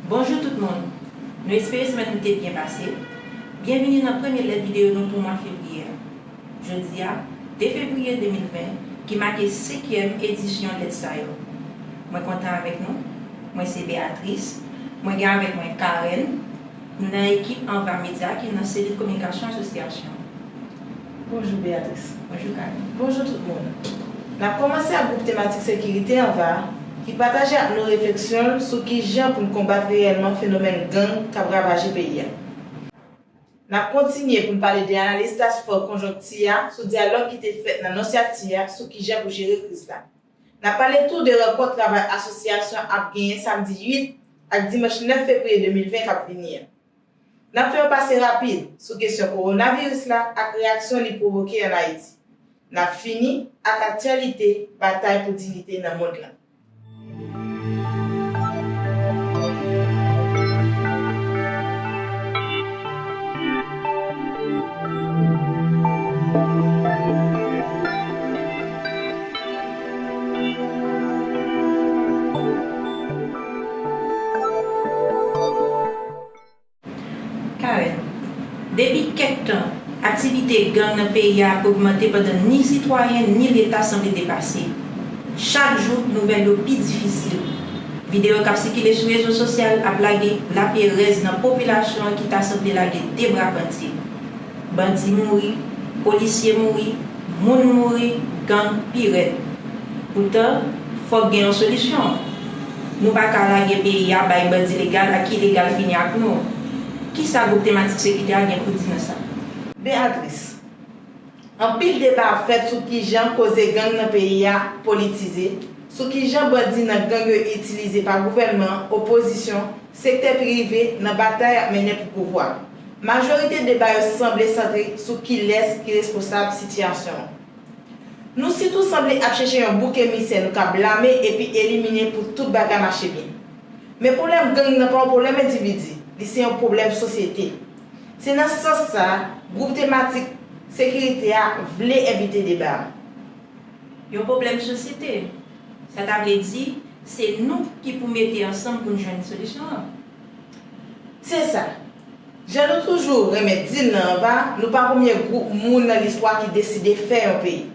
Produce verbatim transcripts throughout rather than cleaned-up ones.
Bonjou tout moun. Nou espere semèn nou te byen pase. Byenvini nan premye lèt videyo nou pou mwa fevriye a. Jodi a, de fevriye de mil ven, ki make senkyèm edisyon lèt sa yo. Mwen kontan avèk nou. Mwen se Beatrice. Mwen gen avèk mwen Karen. Nou nan ekip Anva Media ki nan selil kominikasyon asosyasyon. Bonjou Beatrice. Bonjou Karen. Bonjou tout moun. N ap kòmanse ak gwoup tematik sekirite Anva a, ki pataje ak nou refleksyon l sou kijan pou n konbat reyèlman fenomèn gang k ap ravaje peyi a. N ap kontinye pou n pale de analiz Task Force Konjonkti a sou dyalòg ki te fèt nan Nonsyati a sou kijan pou jere kriz la. N ap pale tou de rankont travay asosyasyon ap genyen samdi uit ak dimanch nèf fevriye de mil ven k ap vini an. N ap fè yon pase rapid sou kesyon kowonaviris la ak reyaksyon li pwovoke ann Ayiti. N ap fini ak aktyalite batay pou diyite nan mond lan. Karen, depi kèk tan, aktivite gang nan peyi a ap ogmante pandan ni sitwayen ni Leta sanble depase. Chak jou, nouvèl yo pi difisil. Videyo k ap sikile sou rezo sosyal ap lage laperèz nan popilasyon an ki ta sanble lage de bra pandye. Bandi mouri, polisye mouri, moun mouri, gang pi rèd. Poutan, fòk gen yon solisyon. Nou pa ka lage peyi a bay bandi legal ak ilegal fini ak nou. Kisa gwoup tematik sekirite a gen pou di nan sa? Beatrice, anpil deba ap fèt sou kijan koze gang nan peyi a politize, sou kijan bandi nan gang yo itilize pa gouvènman an, opozisyon, sektè prive nan batay y ap mennen pou pouvwa. Majorite deba yo sanble santre sou kilès ki responsab sitiyasyon an. Nou sitou sanble ap chèche yon bouk emisè nou ka blame epi elimine pou tout bagay mache byen. Men pwoblèm gang nan pa yon pwoblèm endividi, li se yon pwoblèm sosyete. Se nan sans sa a, gwoup tematik sekirite a vle envite deba a. Yon pwoblèm sosyete. Sa ta vle di, se nou ki pou mete ansanm pou n jwenn solisyon an. Se sa. Jan nou toujou renmen di l nan Anva, nou pa premye gwoup moun nan listwa ki deside fè yon peyi.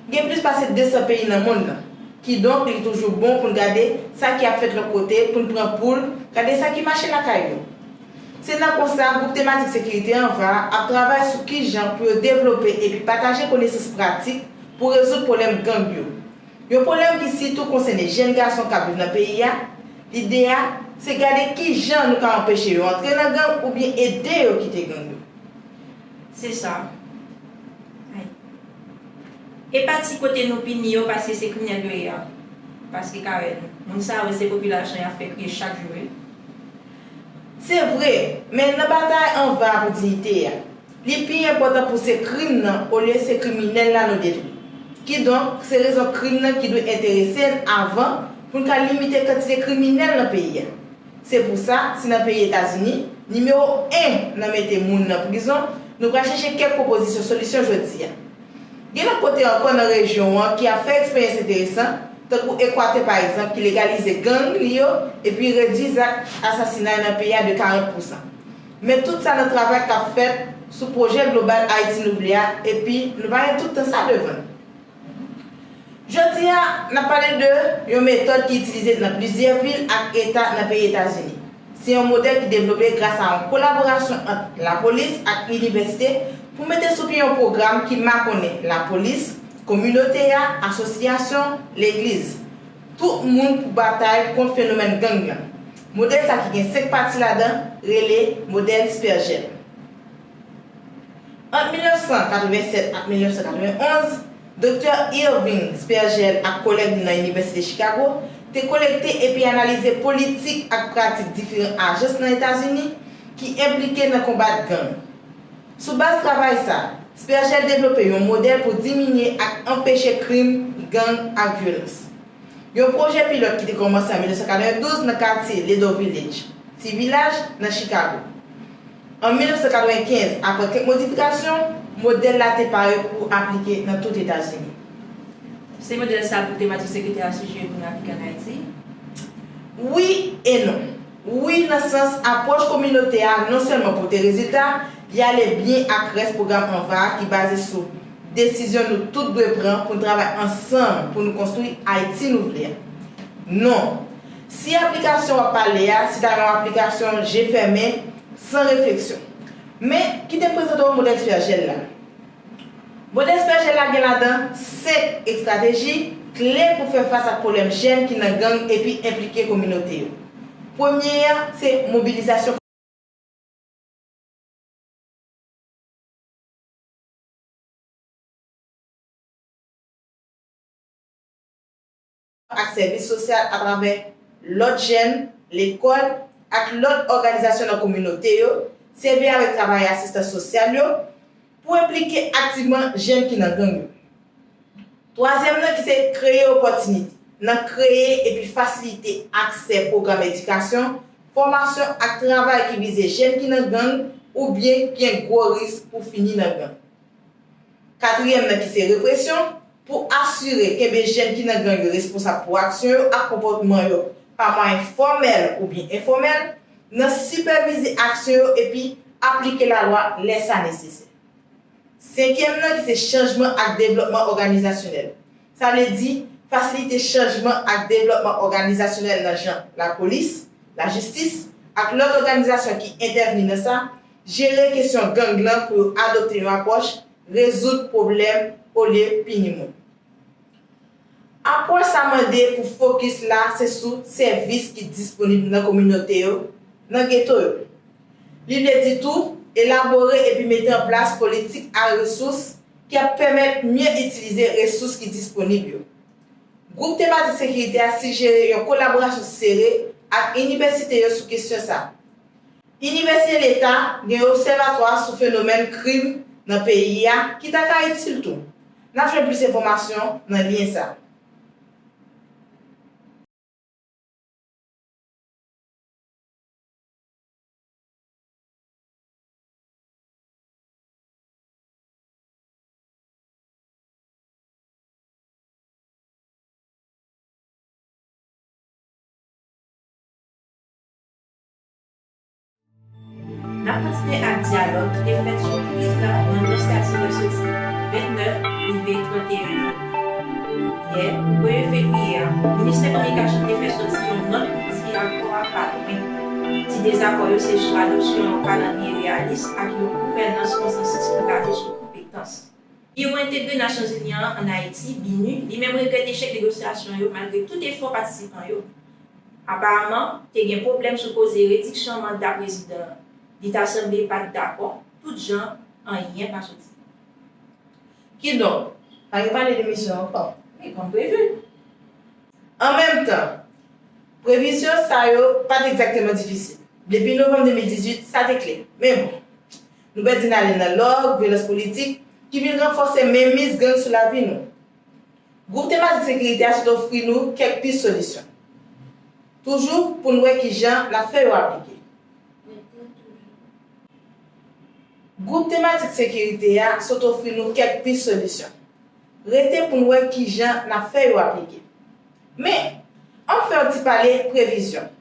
Gen plis pase de san peyi nan mond lan. Kidonk, li toujou bon pou n gade sa ki ap fèt lòt kote, pou n pran poul, gade sa ki mache lakay yo. Se nan konsa, gwoup tematik sekirite Anva a ap travay sou kijan pou yo devlope epi pataje konesans pratik pou rezoud pwoblèm gang yo. Yon pwoblèm ki sitou konsène jèn gason k ap viv nan peyi a, lide a, se gade kijan nou ka anpeche yo antre nan gang oubyen ede yo kite gang yo. Se sa. Ay. E pa ti kote nou pini yo paske se kriminèl yo ye a. Paske Karen, moun sa yo se popilasyon y ap fè kriye chak jou wi. Se vre, men nan batay Anva pou diyite a, li pi enpòtan pou se krim nan olye se kriminèl la nou detwi. Kidonk, se rezon krim nan ki dwe enterese n avan pou n ka limite kantite kriminèl nan peyi a. Se pou sa, si nan peyi Etazini, nimewo en nan mete moun nan prizon, nou pral chèche kèk pwopozisyon solisyon jodi a. Gen lòt kote ankò nan rejyon an ki ap fè eksperyans enteresan, tankou Ekwatè pa egzanp ki legalize gang li yo epi redui zak asasinay nan peyi a de karant pousan. Men tout sa nan travay k ap fèt sou pwojè global Ayiti nou vle a epi nou pa gen tout tan sa devan n. Jodi a, n ap pale de yon metòd ki itilize nan plizyè vil ak eta nan peyi Etazini. Se yon modèl ki devlope gras a yon kolaborasyon ant lapolis ak inivèsite pou mete sou pye yon pwogram ki makonnen lapolis, kominote a, asosyasyon, legliz. Tout moun pou batay kont fenomèn gang lan. Modèl sa ki gen senk pati ladan rele modèl Spergel. Ant mil nèf san katreven sèt ak mil nèf san katreven onz, Doktè Irving Spergel ak kolèg li nan Inivèsite Chicago te kolekte epi analize politik ak pratik diferan ajans nan Etazini ki enplike nan konbat gang. Sou baz travay sa, Spergel devlope yon modèl pou diminye ak anpeche krim, gang ak vyolans. Yon pwojè pilòt ki te kòmanse an mil nèf san katreven douz nan katye Ledo Village, Ti Vilaj, nan Chicago. An mil nèf san katreven kenz, apre kèk modifikasyon, modèl la te pare pou aplike nan tout Etazini. Se modèl sa gwoup tematik sekirite a sijere pou n aplike ann Ayiti? Wi e non. Wi, nan sans apwòch kominote a non sèlman pote rezilta, li ale byen ak rès pwogram ANVA a ki baze sou desizyon nou tout dwe pran pou n travay ansanm pou nou konstwi Ayiti nou vle a. Non, si aplikasyon w ap pale a, se ta yon aplikasyon je fèmen, san refleksyon. Men, kite m prezante w modèl Spergel la. Modèl Spergel la gen ladan senk estrateji kle pou fè fas ak pwoblèm jèn ki nan gang epi enplike kominote yo. Premye a, se mobilizasyon ak sèvis sosyal atravè lòt jèn, lekòl, ak lòt òganizasyon nan kominote yo, sèvi avèk travayè asistans sosyal yo, pou enplike aktivman jèn ki nan gang yo. Twazyèm nan ki se kreye opòtinite, nan kreye epi fasilite aksè pwogram edikasyon, fòmasyon ak travay ki vize jèn ki nan gang oubyen ki gen gwo risk pou fini nan gang. Katriyèm nan ki se represyon, pou asire kenbe jèn ki nan gang yo responsab pou aksyon yo ak konpòtman yo pa mwayen fòmèl oubyen enfòmèl, nan sipèvize aksyon yo epi aplike lalwa lè sa nesesè. Senkyèm nan ki se chanjman ak devlòpman òganizasyonèl. Sa vle di fasilite chanjman ak devlòpman òganizasyonèl nan jan lapolis, lajistis ak lòt òganizasyon ki entèvni nan sa, jere kesyon gang lan pou yo adopte yon apwòch rezoud pwoblèm olye pini moun. Apwòch sa mande pou fokis la se sou sèvis ki disponib nan kominote yo, nan geto yo. Li vle di tou, elabore epi mete an plas politik a resous ki ap pèmèt mye itilize resous ki disponib yo. Gwoup tematik sekirite a sijere yon kolaborasyon sere ak inivèsite yo sou kesyon sa. Inivèsite Leta gen obsèvatwa sou fenomèn krim nan peyi a ki ta ka itil tou. N ap jwenn plis enfòmasyon nan lyen sa. N ap kontinye ak dyalòg ki te fèt sou kriz la nan lanse a sou soti vennèf rive trannteyen janvye. Yè, premye fevriye a, Ministè Kominikasyon te fè soti yon nòt pou di akò a pa lwen. Ti dezakò yo se sou adopsyon yon kalandriye reyalis ak yon gouvènans konsansis ki baze sou konpetans. Biwo Entegre Nasyonzini an ann Ayiti, BINUH, li menm regrèt echèk negosyasyon yo malgre tout efò patisipan yo. Aparaman, te gen pwoblèm sou koze rediksyon manda prezidan an. Li ta sanble pa t dakò, tout jan, anyen pa soti. Kidonk, pa gen pale de misyon ankò. Wi, kòm previ. An menm tan, previzyon sa yo pa t egzakteman difisil. Depi novanm de mil dizuit, sa te klè. Men bon, nou pèdi n ale nan lòg, vyolans politik, ki vin ranfòse menmiz gang sou lavi nou. Gwoup tematik sekirite a sot ofri nou kèk pis solisyon. Toujou pou n wè kijan n ap fè yo aplike. Gwoup tematik sekirite a sot ofri nou kèk pis solisyon. Rete pou n wè kijan n ap fè yo aplike. Men, ann fè yon ti pale previzyon.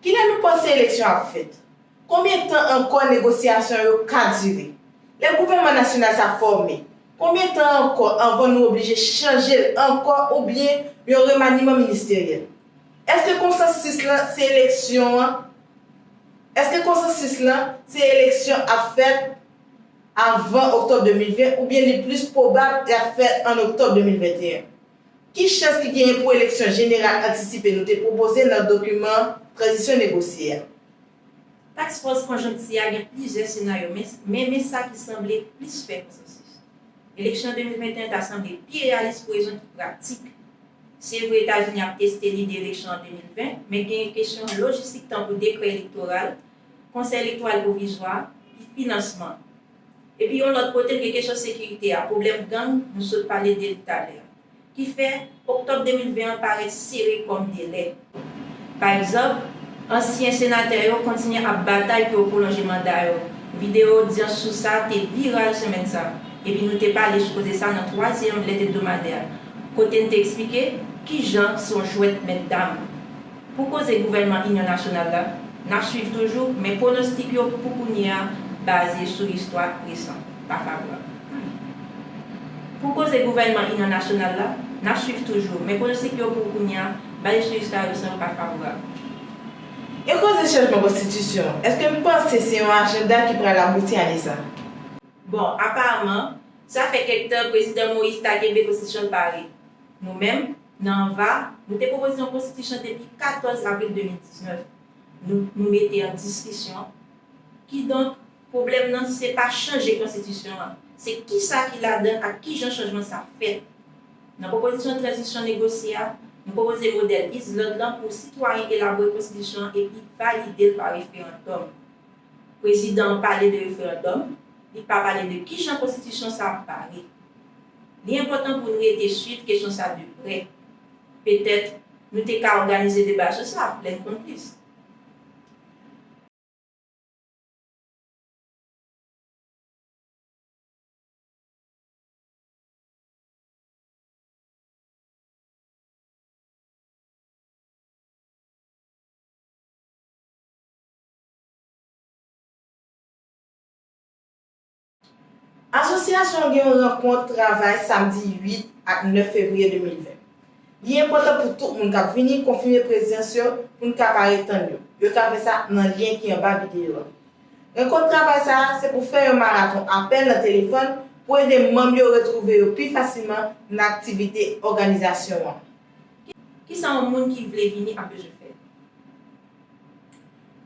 Kilè nou panse eleksyon ap fèt? Konbyen tan ankò negosyasyon yo ka dire? Lè gouvènman nasyonal sa fòme, konbyen tan ankò anvan nou oblije chanje l ankò oubyen yon remaniman ministeryèl? Èske konsansis lan se eleksyon an? Èske konsansis lan se eleksyon ap fèt avan oktòb de mil ven oubyen li plis pwobab l ap fèt an oktòb de mil venteyen? Ki chans ki genyen pou eleksyon jeneral antisipe nou te pwopoze nan dokiman tranzisyon negosye a? Task Force Konjonkti a gen plizyè senaryo, men, men, men sa ki sanble plis fè konsansis. Eleksyon de mil venteyen ta sanble pi reyalis pou rezon ki pratik. Se vre, Etazini ap teste lide eleksyon an de mil ven, men genyen kesyon lojistik tankou dekrè elektoral, konsèy elektoral pwovizwa, epi finansman. Epi yon lòt kote, gen kesyon sekirite a, pwoblèm gang, nou sot pale de li talè a. Ki fè, oktòb de mil ven an parèt sere kòm delè. Pa egzanp, ansyen senatè yo kontinye ap batay pou yo pwolonje manda yo. Videyo odyans sou sa te viral semèn sa a, epi nou te pale sou koze sa nan twazyèm lèt ebdomadè a, kote n te eksplike kijan se yon jwèt mèt dam. Pou koze gouvènman inyon nasyonal la, N ap swiv toujou, men pwonostik yo pou kounye a baze sou istwa resan pa favorab. Pou koze gouvènman inyon nasyonal la, n ap swiv toujou, men pwonostik yo pou kounye a baze sou istwa resan pa favorab. E koze chanjman konstitisyon, èske n panse se yon ajanda ki pral abouti ane sa? Bon, aparamman, sa fè kèk tan Prezidan Moïse ta kenbe konstitisyon l pare. Nou menm, nan ANVA, nou te pwopoze yon konstitisyon depi katòz avril de mil diznèf. Nou, nou mete an diskisyon. Kidonk, pwoblèm nan, se pa chanje konstitisyon an, se kisa ki ladan l ak kijan chanjman sa fèt. Nan pwopozisyon tranzisyon negosye a, nou pwopoze modèl Islande lan pou sitwayen elabore konstitisyon an epi valide l pa referandòm. Prezidan an pale de referandòm, li pa pale de kijan konstitisyon sa ap pare. Li enpòtan pou n rete swiv kesyon sa de prè. Petèt, nou te ka òganize deba sou sa, lè n konn plis. Asosyasyon an gen yon rankont travay samdi uit ak nèf fevriye de mil ven. Li enpòtan pou tout moun k ap vini konfime prezans yo pou n ka pare tann yo. Yo ka fè sa nan lyen ki anba videyo a. Rankont travay sa a se pou fè yon maraton apèl nan telefòn pou ede manm yo retwouve yo pi fasilman nan aktivite òganizasyon an. Kisa yon moun ki vle vini ap bezwen fè?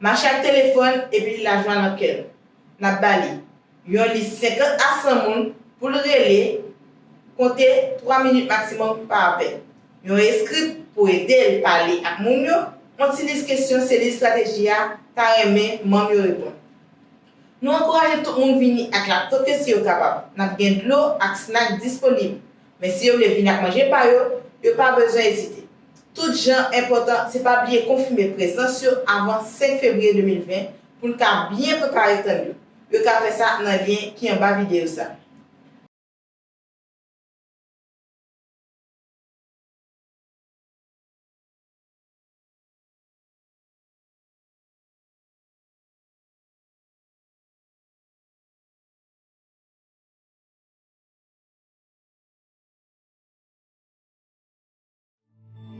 Mache ak telefòn epi lajwa nan kè l. N ap ba li yon lis senkant a san moun pou l rele, konte twa minit maksimòm pa apèl. Yon eskrip pou ede l pale ak moun yo, yon ti lis kesyon se lis estrateji a ta renmen manm yo reponn. Nou ankouraje tout moun vini ak laptòp yo si yo kapab. N ap gen dlo ak snak disponib. Men si yo vle vin ak manje pa yo, yo pa bezwen ezite. Tout jan enpòtan, se pa bliye konfime prezans yo avan senk fevriye de mil ven pou n ka byen prepare tann yo. Yo ka fè sa nan lyen ki anba videyo sa.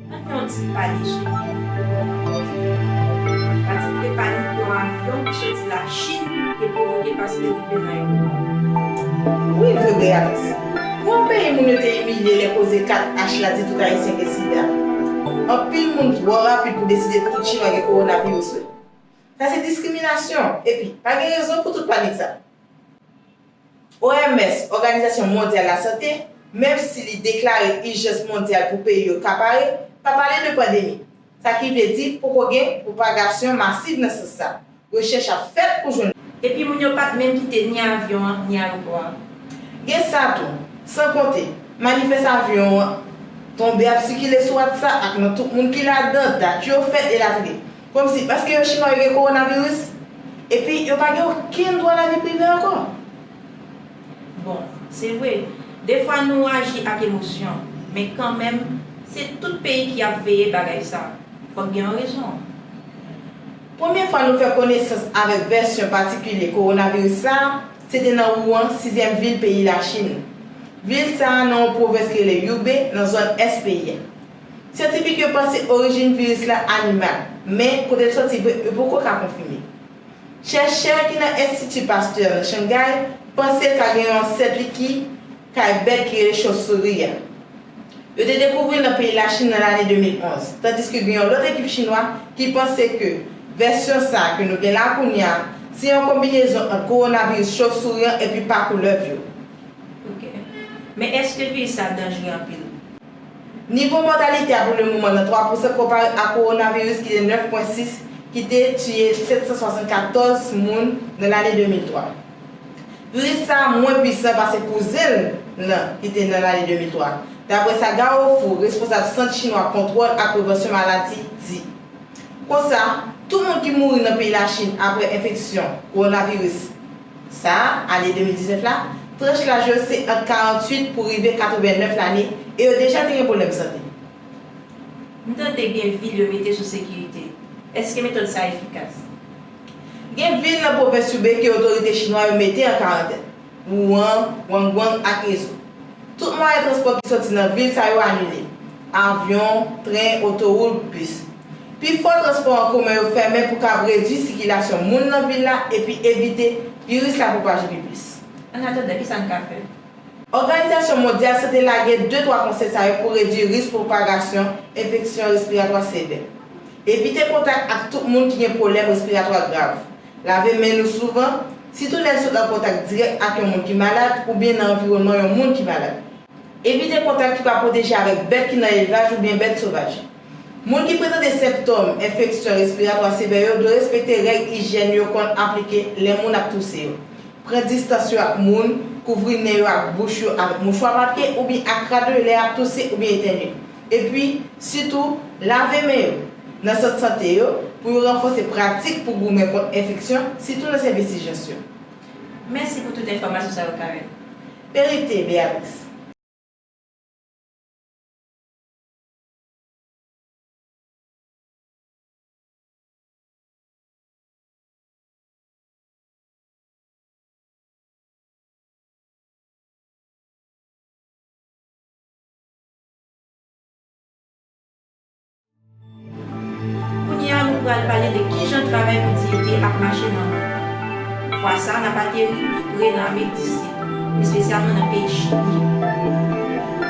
Ann fè yon ti pale sou li. Patrick te pale pou yon avyon ki soti Lachin te pwovoke paske li te nan yon. Wi, vre, Beatrice. Pou yon peyi moun yo te imilye lè koze kat H la di tout Ayisyen gen sida. Anpil moun twò rapid pou deside tout Chinwa gen kowonaviris, wi. Sa se diskriminasyon, epi pa gen rezon pou tout panik sa. O M S, Òganizasyon Mondyal Lasante, menm si li deklare ijans mondyal pou peyi yo ka pare, pa pale de pandemi. Sa ki vle di poko gen pwopagasyon masiv nan sans sa. Rechèch ap fèt pou jwenn. Epi moun yo pa t menm kite ni avyon an, ni ayewopò a. Gen sa tou. San konte, manifès avyon an tonbe ap sikile sou WhatsApp ak non tout moun ki ladan, dat yo fèt, elatriye. Kòmsi paske yo Chinwa yo gen kowonaviris, epi yo pa gen okenn dwa lavi prive ankò. Bon, se vre, defwa nou aji ak emosyon, men kanmenm, se tout peyi ki ap veye bagay sa. Fòk gen yon rezon. Premye fwa nou fè konesans avèk vèsyon patikilye kowonaviris sa a, se te nan Wuhan, sizyèm vil peyi Lachin. Vil sa a nan yon pwovens ki rele Hubei, nan zòn ès peyi a. Syantifik yo panse orijin viris la animal, men kote l sòti vre, yo poko ka konfime. Chèchè ki nan Enstiti Pasteur nan Shanghai panse l ka gen yon ansèt li ki kay bèt ki rele chofsouri a. Yo te dekouvri l nan peyi Lachin nan lane de mil onz, tandiske gen yon lòt ekip chinwa ki panse ke vèsyon sa a ke nou gen la kounye a, se yon konbinezon ant kowonaviris chofsouri an epi pakou lèv yo. Ok. Men èske viris sa a danjre anpil? Nivo mòtalite a pou lemoman nan twa pousan konpare ak kowonaviris ki te nèf pwen sis, ki te tiye sèt san swasannkatòz moun nan lane de mil twa. Viris sa a mwens pwisan pase kouzen l lan ki te nan lane de mil twa, dapre sa Gao Fu, responsab Sant Chinwa Kontwòl ak Prevansyon Maladi, di. Konsa, tout moun ki mouri nan peyi Lachin apre enfeksyon kowonaviris sa a, ane de mil diznèf la, tranch laj yo se ant karanntuit pou rive katrevennnèf lane e yo deja te gen pwoblèm sante. M tande gen vil yo mete sou sekirite. Èske metòd sa a efikas? Gen vil nan pwovens Hubei ke otorite chinwa yo mete an karantèn: Wuhan, Wangguan ak Hezhou. Tout mwayen transpò ki soti nan vil sa yo anile: avyon, tren, otowout, bis. Pifò transpò an komen yo fèmen pou kab redui sikilasyon moun nan vil la epi evite viris la pwopaje pi plis. Annatandan, kisa n ka fè? Òganizasyon Mondyal Sante lage de twa konsèy sa yo pou redui risk pwopagasyon enfeksyon respiratwa sevè. Evite kontak ak tout moun ki gen pwoblèm respiratwa grav. Lave men nou souvan, sitou lè n sot an kontak dirèk ak yon moun ki malad oubyen nan anviwònman yon moun ki malad. Evite kontak ki pa pwoteje avèk bèt ki nan elvaj oubyen bèt sovaj. Moun ki prezante sentòm enfeksyon respiratwa sevè yo dwe respekte règ ijyèn yo konn aplike lè moun ap touse yo. Pran distans yo ak moun, kouvri nen yo ak bouch yo avèk mouchwa papye oubyen ak rad yo lè y ap touse oubyen etènye. Epi, sitou, lave men yo nan sant sante yo pou yo ranfòse pratik pou goumen kont enfeksyon, sitou nan sèvis ijans yo. Mèsi pou tout enfòmasyon sa yo, Karen. Verite, Beatrice. Kounye a, nou pral pale de kijan travay pou diyite ap mache nan mond lan. Fwa sa a, n ap ateri pi pre nan Amerik di Sid, espesyalman nan peyi Chili.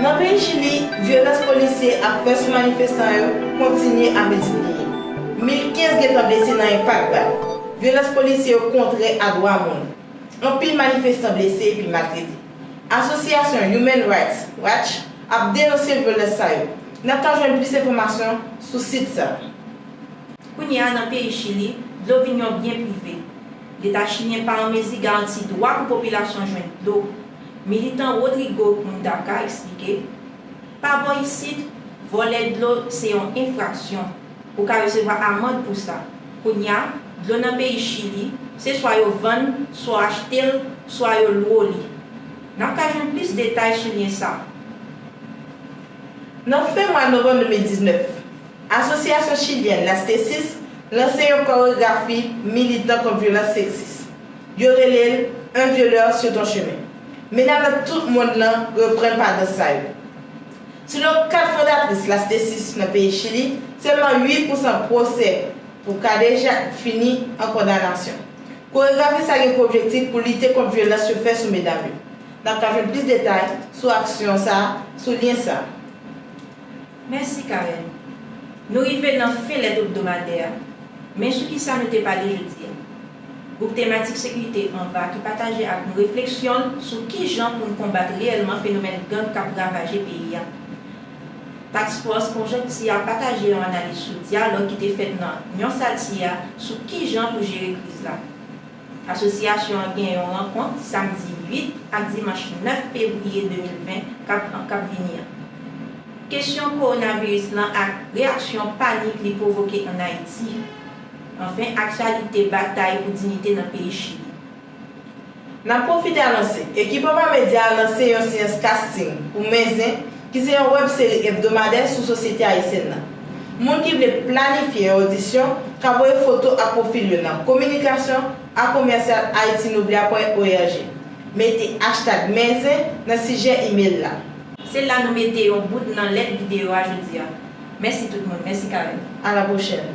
Nan peyi Chili, vyolans polisye ap fè sou manifestan yo kontinye ap miltipliye. Mil kenz gentan blese nan enpak bal. Vyolans polisye yo kontrè a dwa moun. Anpil manifestan blese epi maltrete. Asosyasyon Human Rights Watch ap denonse vyolans sa yo. N ap ka jwenn plis enfòmasyon sou sit sa a. Kounye a, nan peyi Chili, dlo vin yon byen prive. Leta chilyen pa an mezi garanti dwa pou popilasyon jwenn dlo. Militan Rodrigo Mundaca eksplike, pa bò isit, vòlè dlo se yon enfraksyon. Ou ka resevwa amann pou sa. Kounye a, dlo nan peyi Chili, se swa yo vann, swa w achte l, swa yo lwe w li. N ap ka jwenn plis detay sou lyen sa a. Nan fen mwa novanm de mil diznèf, Asosyasyon Chilyèn Las Tesis lanse yon koregrafi militan kont vyolans seksis. Yo rele l Un violeur sur ton chemin. Medam nan tout mond lan reprann pa dans sa yo. Selon kat fondatris Las Tesis nan peyi Chili, sèlman uit pousan pwosè pou kadejak fini an kondanasyon. Koregrafi sa gen pou objektif pou lite kont vyolans yo fè sou medam yo. N ap ka jwenn plis detay sou aksyon sa a sou lyen sa a. Mèsi, Karen. Nou rive nan fen lèt ebdomadè a. Men sou kisa nou te pale jodi a? Gwoup tematik Sekirite Anva ki pataje ak nou refleksyon l sou kijan pou n konbat reyèlman fenomèn gang k ap ravaje peyi a. Task Force Konjonkti a pataje yon analiz sou dyalòg ki te fèt nan Nyon Sati a sou kijan pou jere kriz la. Asosyasyon an gen yon rankont samdi uit ak dimanch nèf fevriye de mil ven k ap, k ap vini an. Kesyon kowonaviris lan ak reyaksyon panik li pwovoke ann Ayiti. Anfen, aktyalite batay pou diyite nan peyi Chili. N ap pwofite anonse, ekip Anva Medya a lanse yon seyans casting pou Men Zen, ki se yon wèb seri ebdomadè sou sosyete ayisyèn nan. Moun ki vle planifye yon odisyon ka voye foto ak pwofil yo nan kominikasyon a komèsyal ayiti nouvle a pwen org. Mete hashtag Men Zen nan sijè imèl la. Se la nou mete yon bout nan lèt videyo a jodi a. Mèsi tout moun. Mèsi, Karen. À la prochaine.